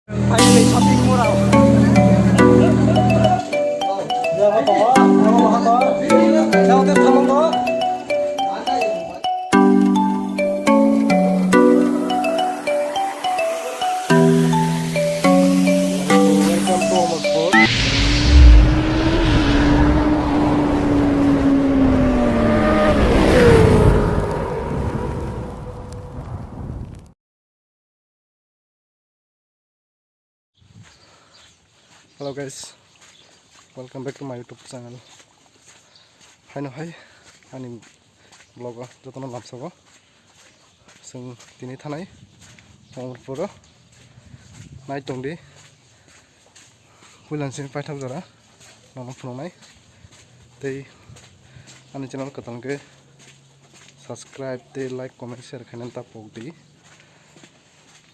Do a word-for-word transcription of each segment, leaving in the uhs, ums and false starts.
Finally, shopping mall. Welcome to Amarpur. Hello guys, welcome back to my YouTube channel. Haino hai ani vlog o jotono lamsogo. Chwng tini thanai Amarpur o nai tongdi. Puilansing paithak jora nono phunuknai. Tei ani channel kwtal khe subscribe tei like, comment, share khainani ta pokdi.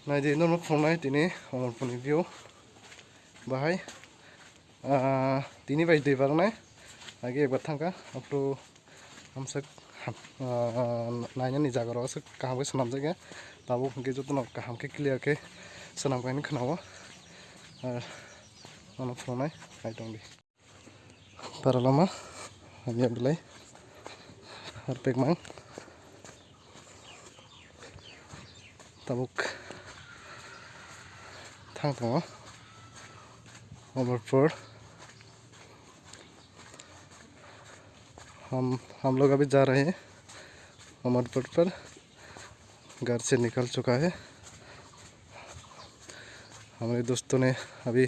Naidi norok phunuknai tini Amarpurni view bahai, ah, tini bai dui barnai agi ekbar thangkha, aphuru hamsak ham-, ah, nainani jaga rok aswk kaham khe swnamjakya, tabuk hwnkhe jotono kaham khe clear khe swnamkha hinwi khwnao, ah, norok phunuknai naitongdi. Para lama, hamya belai, harpek mang. Tabuk thang tongo Amarpur. हम, हम लोग अभी जा रहे हैं अमरपुर पर। घर से निकल चुका है। हमारे दोस्तों ने अभी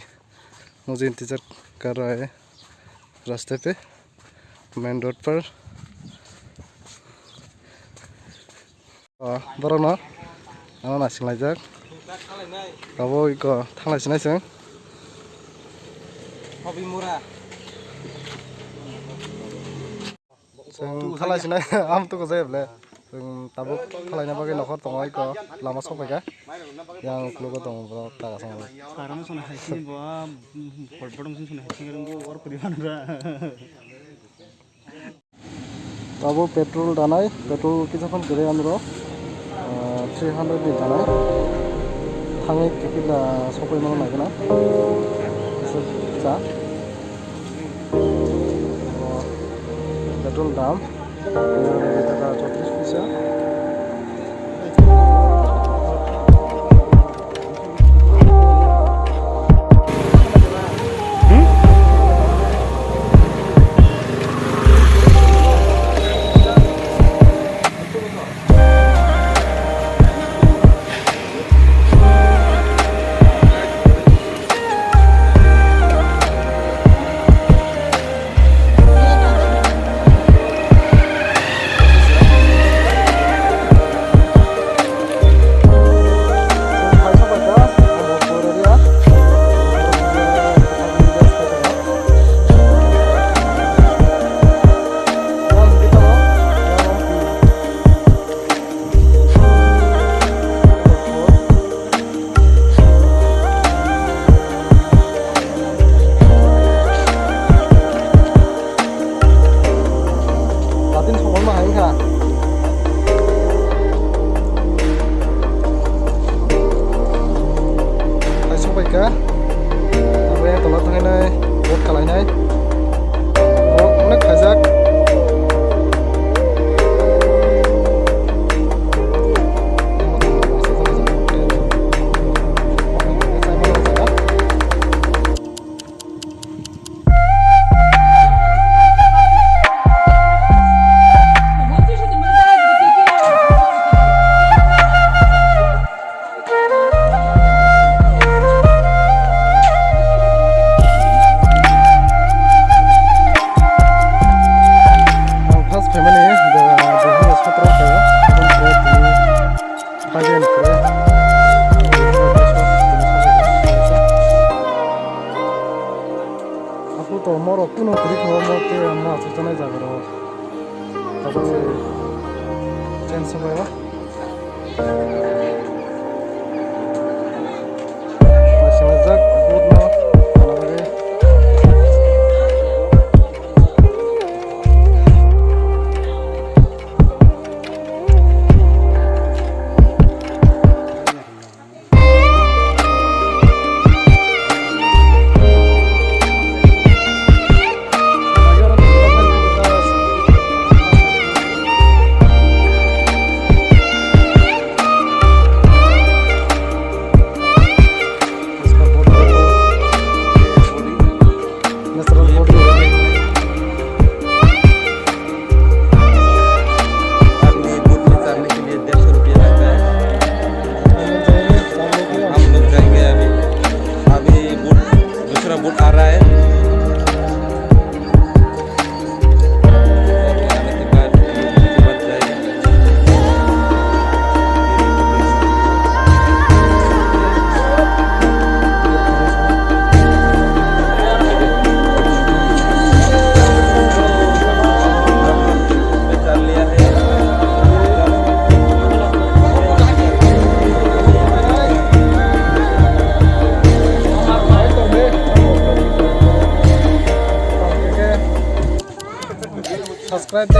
मुझे इंतज़ार कर रहा है रास्ते पे, मेन रोड पर। O, borokno ano naisinglaijak. Abo iko thanglai sinai chwng. Hobimura. Chwng thalai sinai, am tuku jai bole. Chwng tabuk thalaina bagwi nokhor tongo, iko lama sokphaikha. Yang uklogo tongo borok taka songwi. Karon sona hai sini bo, ah, mm, mm, bor-, borok sini sona hai sini rwngbo, or kuri manra. Abo petrol danai, petrol kisa phano kwrwi anw rw, ah, three hundred ni danai. Thangwi ticket da sokphaimano naikhe na. Kisa cha. Petrol dam, taka chotris pisa. Latin songwlma hai wngkha. Hai sokphaikha. Abo yang tola thangnai, vote khalainai. Vote onek khaijak. Ang first family, the, the, the, Aku to moro kuno kuri ko mo te mo asu tanai jaga ro. Tabuk se change song ba. Masih majak but no. Onek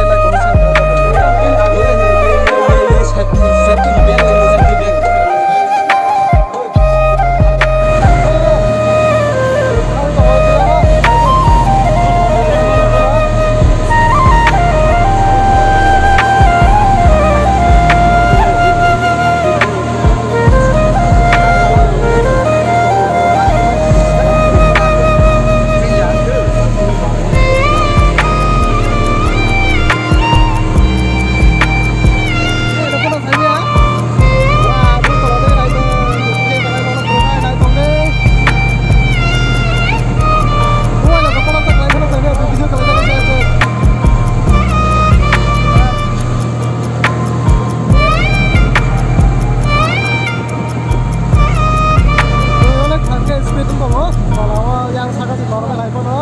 thangkhe speed wng tongo, tola o yang saka ni borok lai phano.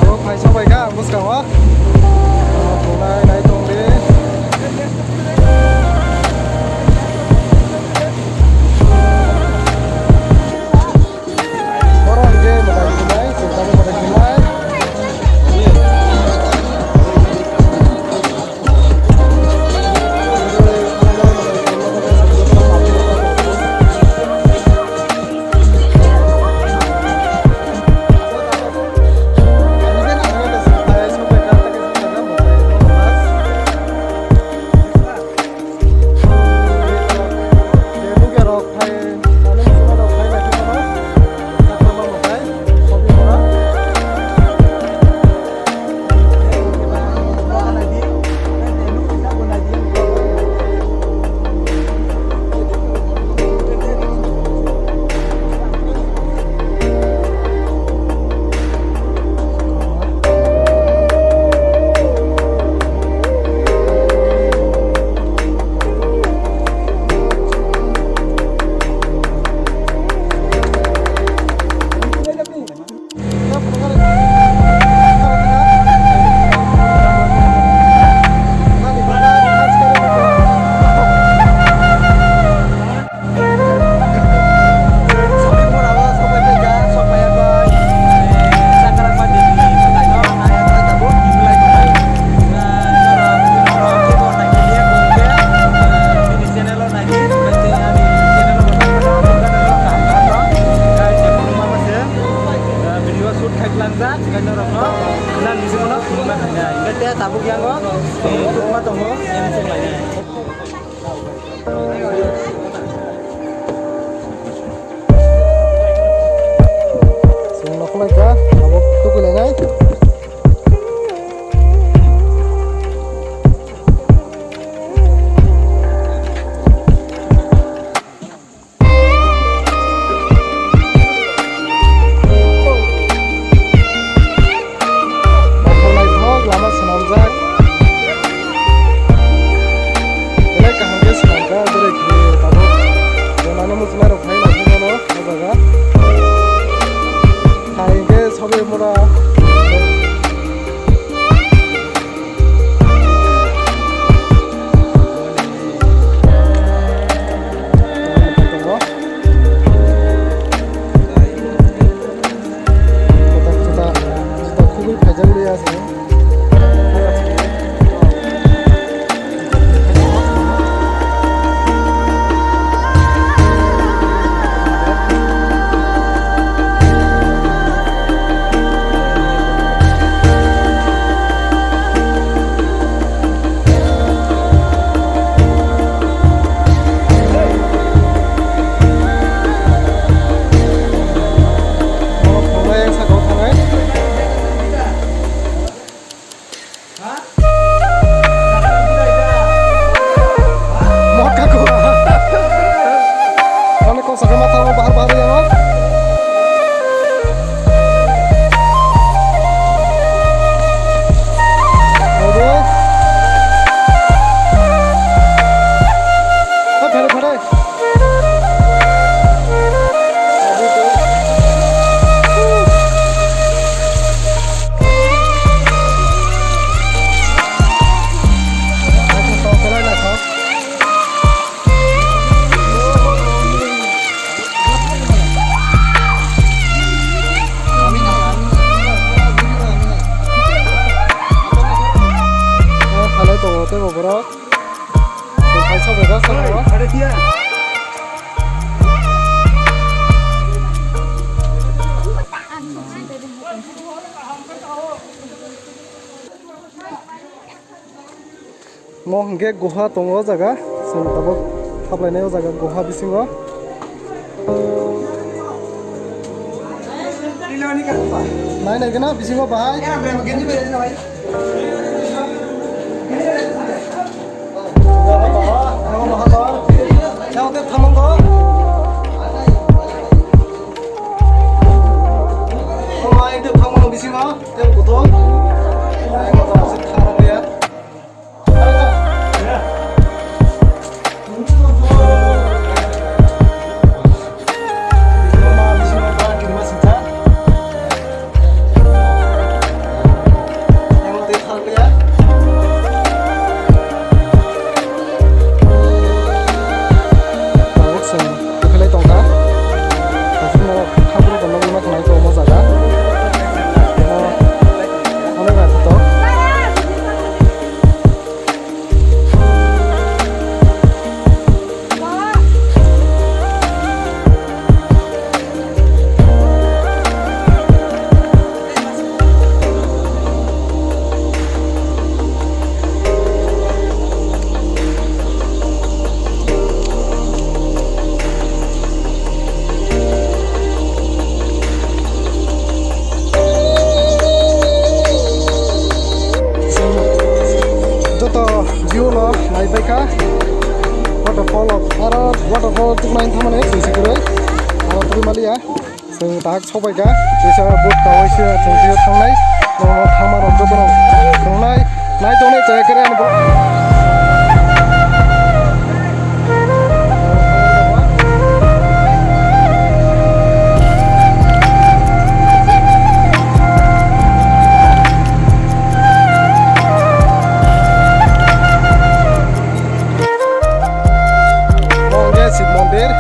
Abo phaisa bai kha ang bwskango. Tongnai nai tongdi. Oro hwnkhe mwtai hwnai, chwng tabuk mwtai hwnai. Video shoot khai langjak, norokno nan bisingo no khulumna khainai. Hingke tabuk yango, eh, tubuma tongo, yang chuk lainai. Chwng nokhorlai kha, tabuk tubui lainai. Naithok naithok lama swnamjak. Belai kaham khe swnamjak, belai khe. Mo hwnkhe guha tongo o jaga, chwng tabuk thaplainai o jaga guha bisingo. Nai nai gana bisingo bahai. Bisingo. Tabuk chwng kwphlai tongkha. Tabukno tabukno tongna bagwi ma khwnai tongo o jaga. Omo onek naithotok. Joto view no naipaikha. Waterfall of, aro waterfall tuknai thamani twi se kwrwi. Aro twi maliya. Chwng tak sobaikha, kisa boat kawaisa chwng twi thangnai. Nono thangma rok jotono tongnai. Nai tongnai chaya kare ani bo. Bo hwnkhe Shiv Mondir.